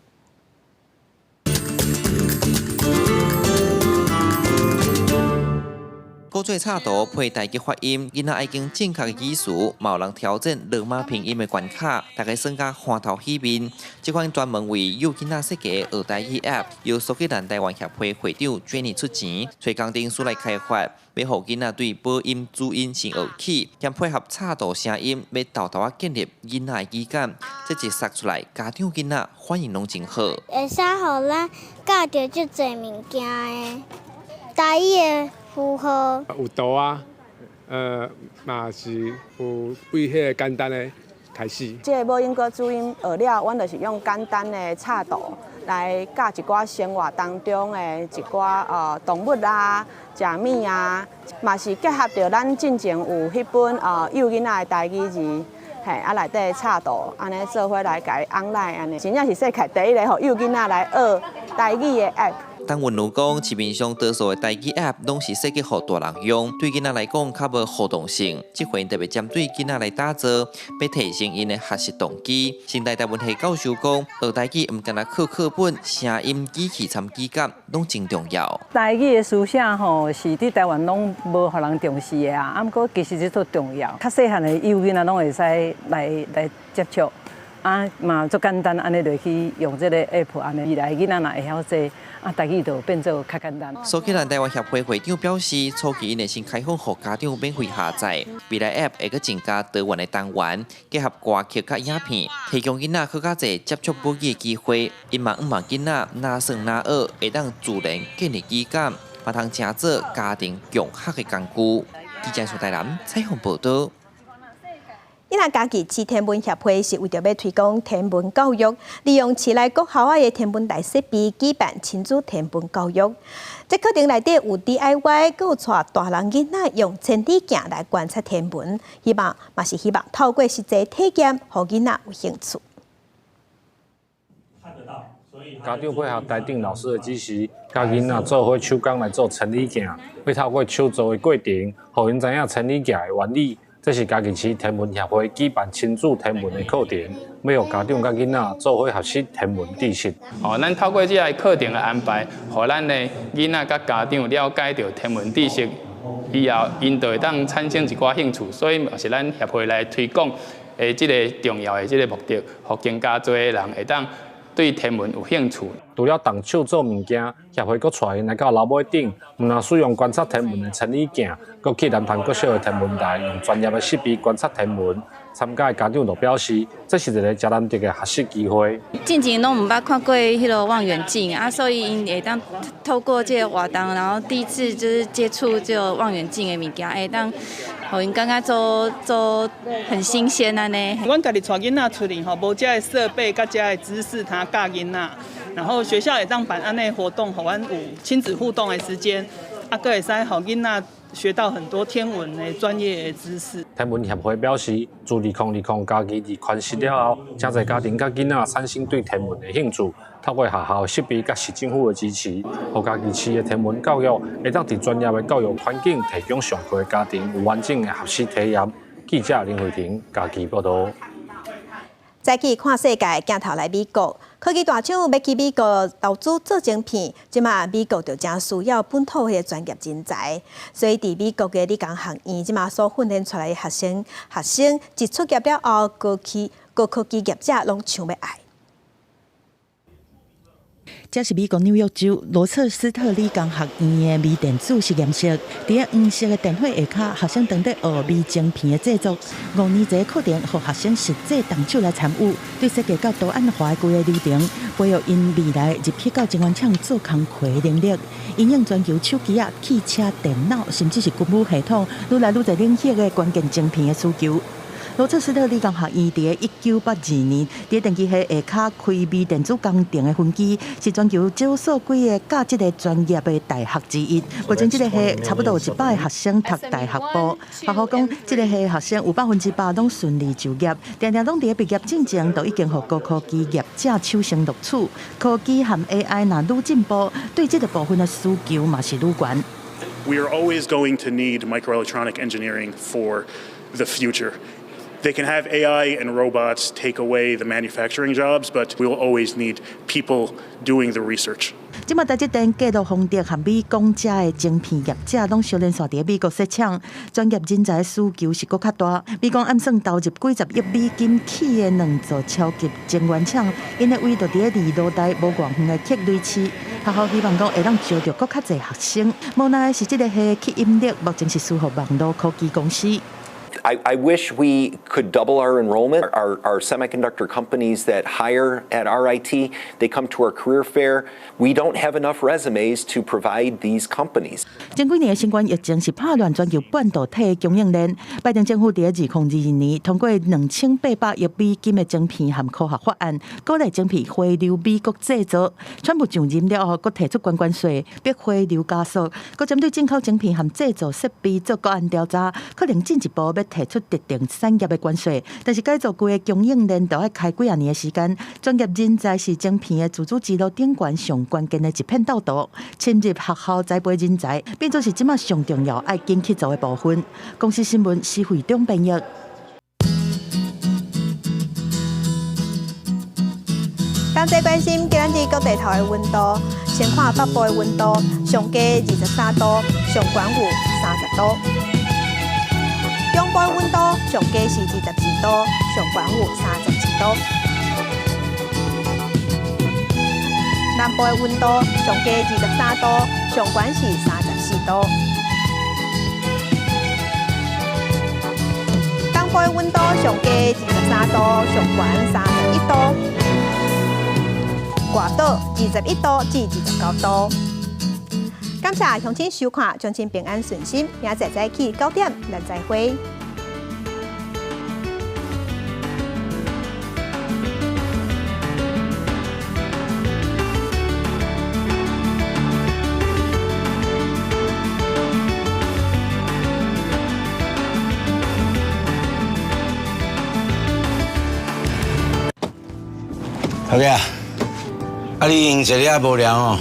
S7: 古做插圖配台語發音，囡仔愛經正確的語詞，嘛有人挑戰羅馬拼音的關卡，大家耍甲歡頭喜面。這款專門為幼囡仔設計的學台語 App，由蘇格蘭台灣協會會長 Jenny 出錢，揣工程師來開發，欲予囡仔對母音、子音先學起，兼配合插圖聲音，欲沓沓仔建立囡仔的語感。這一殺出來，家長囡仔反應攏真好。
S8: 會使予咱教著足濟物件的台語的符號。
S10: 有圖啊，嘛是有對彼个簡單的開始。
S11: 這个母音佮子音學了，阮就是用簡單的插圖來教一寡生活當中的一寡動物啊、食物啊，嘛是結合著咱進前有彼本幼囡仔的台語字，嘿，啊內底插圖，按呢做伙來共伊 online 按呢，真正是世界第一个予幼囡仔來學台語的 app。
S7: 陳文如講，市面上多數的台語 App 攏是設計予大人用，對囡仔來講較無互動性。這回特別針對囡仔來打造，欲提升𪜶的學習動機。成大台文系教授講，學台語毋干焦靠課本、聲音、語氣參語感，攏真重要。
S12: 台語的書寫吼，是佇台灣攏無予人重視的啊，啊，毋過其實這足重要。較細漢的幼囡仔攏會使來接觸。啊，嘛足簡單，按呢落去用這个 app，按呢未來囡仔若會曉這，啊，台語就變做較簡單。
S7: 蘇格蘭台灣協會會長表示，初期𪜶會先開放予家長免費下載，未來 app 會閣增加多元的單元，結合歌曲佮影片，提供囡仔閣較濟接觸母語的機會。𪜶嘛向望囡仔若耍若學，會當自然建立語感，嘛通成做家庭共學的工具。記者蘇台南採訪報導。
S1: 伊若嘉義市天文協會是為著欲推廣天文教育，利用市內各校仔的天文台設備舉辦親子天文教育。這課程內底有 DIY，閣有帶大人囡仔用千里鏡來觀察天文，希望嘛是希望透過實際體驗，予囡仔有興趣。
S13: 家長配合台頂老師的指示，佮囡仔做伙手工來做千里鏡，欲透過手做的過程，予𪜶知影千里鏡的原理。這是嘉義市天文協會舉辦親子天文的課程，欲予家長佮囡仔做伙學習天文知識。
S14: 哦，咱透過這个課程的安排，予咱的囡仔佮家長了解著天文知識以後，𪜶就會當產生一寡興趣，所以嘛是咱協會來推廣的這个重要的這个目的，予更加濟的人會當對天文有興趣。
S13: 除了動手做物件，協會閣帶𪜶來到樓尾頂，毋但使用觀察天文的千里鏡，閣去南潭國小的天文台，用專業的設備觀察天文。參加的家長就表示，這是一个誠難得的學習機會。
S15: 進前攏毋捌看過彼个望遠鏡啊，所以𪜶會當透過這个活動，然後第一次就是接觸這个望遠鏡的物件，會當予𪜶感覺做做很新鮮按呢。
S18: 阮家己帶囡仔出去吼，無這个設備佮這个知識通教囡仔，然後學校會當辦按呢活動，予阮有親子互動的時間，啊，閣會使予囡仔學到很多天文的專業的知識。
S13: 天文協會表示，自2020嘉義市寬實了後，誠濟家庭佮囡仔產生對天文的興趣。透過學校設備佮市政府的支持，予嘉義市的天文教育會當佇專業的教育環境提供上課的家庭有完整的學習體驗。記者林慧婷嘉義報導。
S1: 再去看世界，鏡頭來美國，科技大廠欲去美國投資做晶片，這馬美國就誠需要本土的專業人才，所以佇美國的理工學院，這馬所訓練出來的學生，學生一出業了後，高科技業者攏搶欲愛。
S27: 這是美國紐約州羅徹斯特理工學院的微電子實驗室，佇個黃色的電火下跤，學生當咧學微晶片的製作。5年這個課程，予學生實際動手來參與，對設計到圖案化的規个流程，培育𪜶未來入去到晶圓廠做工課的能力。應用全球手機仔、汽車、電腦，甚至是軍武系統，愈來愈濟領域的關鍵晶片的需求。羅徹斯特理工學院佇1982年，佇電機系下跤開微電子工程的分支，是全球少數幾个教這个專業的大學之一。目前這个系差不多有100个學生讀大學部。學校講，這个系學生有100%攏順利就業，定定攏佇畢業進前就已經予高科技業者首先錄取。科技和 AI 若愈進步，對這个部分的需求嘛是愈懸。
S2: We are always going to need microelectronic engineering for the future. They can have AI and robots take away the manufacturing jobs, but we will always need people doing the research.
S27: 這馬台積電、嘉諾宏德和美光遮的晶片業者攏相連紲佇美國設廠，專業人才的需求是閣較大。美國暗算投入幾十億美金起的兩座超級晶圓廠，𪜶的位就佇咧離羅大無偌遠的克雷市。學校希望講會當招著閣較濟學生。無奈的是，這个系吸引力目前是輸予網路科技公司。
S3: I wish we could double our enrollment. Our semiconductor companies that hire at RIT, they come to our career fair. We don't have enough resumes to provide these companies.
S27: 前幾年的新冠疫情是拍亂全球半導體供應鏈。拜登政府佇2022年通過2800億美金的晶片和科學法案，鼓勵晶片回流美國製造。川普上任了後，閣提出高關稅，逼回流加速，閣針對進口晶片和製造設備做國安調查，可能進一步欲提出特定產業的關稅。但是改造規个供應鏈，都愛開幾仔年的時間。專業人才是晶片的自主之路頂懸上關鍵的一片道途。深入學校栽培人才，變做是這馬上重要愛緊去做的部分。公視新聞施惠中編譯。
S1: 感謝關心今仔日各地頭的溫度，先看北部的溫度，上低23度，上懸有30度。中部的溫度上低是22度，上懸有31度。南部的溫度上低23度，上懸是34度。東部的溫度上低23度，上懸31度。外島21度至29度。感謝鄉親收看，鄉親平安順心，明仔載早起9點，咱再會。
S4: 頭家，啊你閒坐咧遐無聊哦，